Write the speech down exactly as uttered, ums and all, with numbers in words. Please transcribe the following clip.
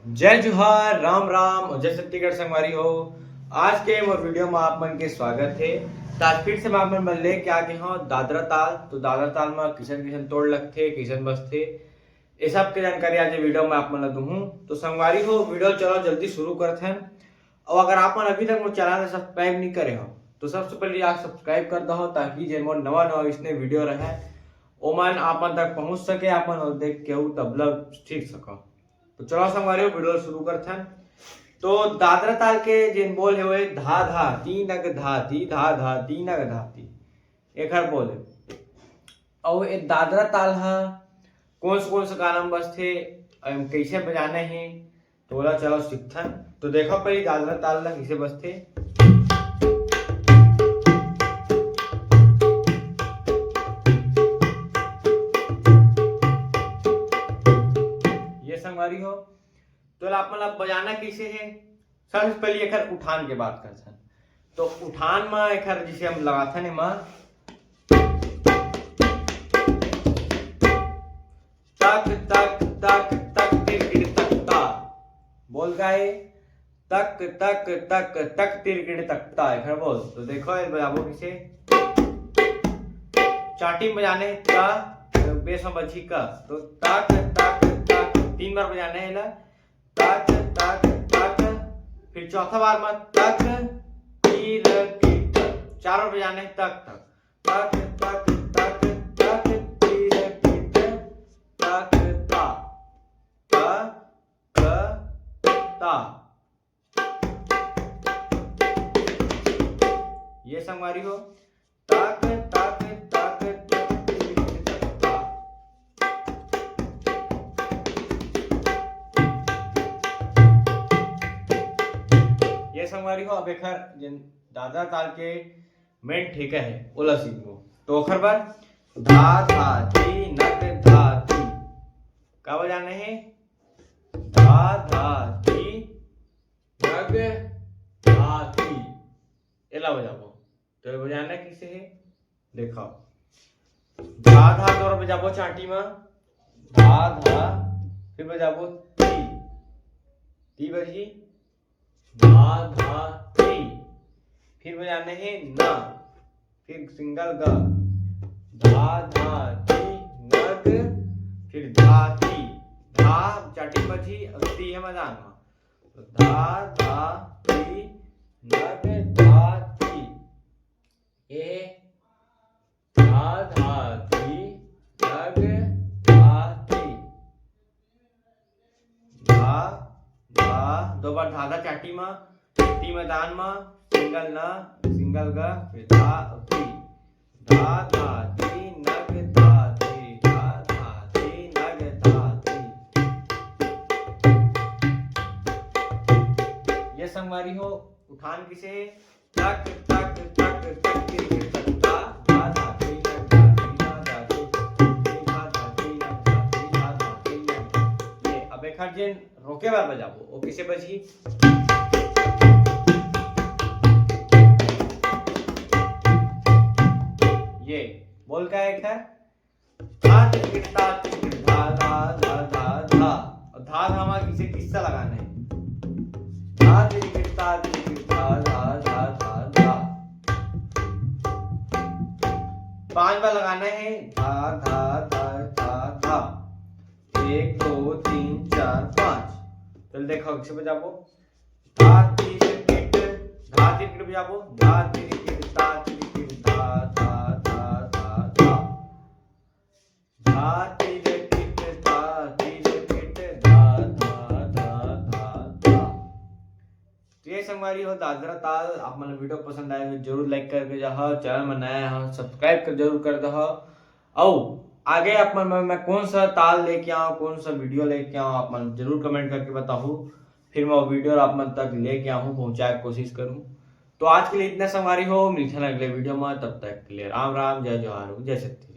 जय जोहार, राम राम और जय छत्तीसगढ़ संगवारी हो। आज के मोर वीडियो में आप मन के स्वागत है। तो आज फिर से मैं आप मन बर लेके आ गए हूँ दादरा ताल। तो दादरा ताल में किसन किसन तोड़ लगथे, किसन बजथे, ये सब के जानकारी आज वीडियो में आप मन ला दूहूँ। तो संगवारी हो, वीडियो चलो जल्दी शुरू करथन। और अगर आप मन अभी तक मोर चैनल ला सब्सक्राइब नहीं करे हो, तो सबसे पहले आप सब्सक्राइब कर दो, ताकि जे मोर नवा नवा इसने वीडियो रहे, ओमन आप मन तक पहुँच सके, आप मन देख के उ तबला सीख सको। तो चलो संगवारी हो, वीडियो शुरू करथन। तो दादरा ताल के जेन बोल है, वो है धा धा ती नग धाती, धा धा ती नग धाती, एखर बोल है। और ये दादरा ताल हा कौन से, कौन से गाना में बजथे, और एम कैसे बजाना है, तो ओला चलो सीखथन। तो देखो पहले दादरा ताल ला कैसे बजथे। ये संगवारी हो, तो आप मन ला बजाना कैसे है, सबसे पहले एखर उठान के बात करथन। तो उठान में एखर जिसे हम लगाथन एमा, तक तक तक तक तिरकिट तकता। बोल का है? तक तक तक तक तिरकिट तकता। एखर बोल तो देखो, ये बजाबो किसे, चाटी में बजाने का, बेस में बजी का। तो तक तक तक तीन बार बजाने है ला, तक तक तक, फिर चौथा बार में तक तिरकिट, चार बार बजाने तक तक, तक तक तक तक तिरकिट तक ता, ता ता ता। ये संगवारी हो, तक तक तक तक तिरकिट तकता। ये संगवारी हो, अब एखर जेन दादरा ताल के मेन ठेका है, ओला सीखबो। तो ओखर बर धा धा ती नग धाती। का बजाना है? धा धा ती नग धाती। एला बजाबो। तो ये बजाना किसे है? देखो, धा धा तोर बजाबो चाटी में, धा धा, फिर बजाबो ती, ती बजी, धा धा ती, फिर बजाना है ना, फिर सिंगल ग, धा धा ती नग, फिर धाती, धा चाटी बजी और ती है मैदान में। तो धा धा ती नग धाती। ये धा धा ती नग धाती। धा धा, दो बार धा धा चाटी में, ती मैदान में, सिंगल न, सिंगल ग, फिर धा ती। धा धा ती नग धाती, धा धा ती नग धाती। ये संगवारी हो, उठान किसे है? तक तक तक तक तिरकिट तकता, धा धा ती नग धाती, धा धा ती, ती धा धा ती नग धाती, धा धा ती नग धाती। ये अब एखर जेन रोके बर बजाबो, वो किसे बजही? ये बोल का है एखर? धा तिरकिट ता तिरकिट धा धा धा धा धा। और धा धा मा किसे किस्सा लगाना है? धा तिरकिट ता तिरकिट धा धा धा धा धा। पांच बार लगाना है, धा धा धा धा धा। एक, दो, तीन, चार, पांच। चल देखो, किसे बजाबो? धा तिरकिट, धा तिरकिट बजाबो, धा तिरकिट, ता तिरकिट, धा, धा, धा, धा, धा। धा तिरकिट, ता तिरकिट, धा, धा, धा, धा, धा। तो ये संगवारी हो दादरा ताल। आप मन ला वीडियो पसंद आए तो जरूर लाइक करके जाओ, चैनल में नया हो सब्सक्राइब कर जरूर कर दो। अउ आगे आप मन मैं, मैं कौन सा ताल लेके आऊँ, कौन सा वीडियो लेके आऊँ, आप मन जरूर कमेंट करके बताओ, फिर मैं वो वीडियो आप मन तक लेके आऊँ, पहुँचाए के कोशिश करूँ। तो आज के लिए इतना संगवारी हो, मिलते हैं अगले वीडियो में, तब तक के लिए राम राम, जय जोहार, जय छत्तीसगढ़।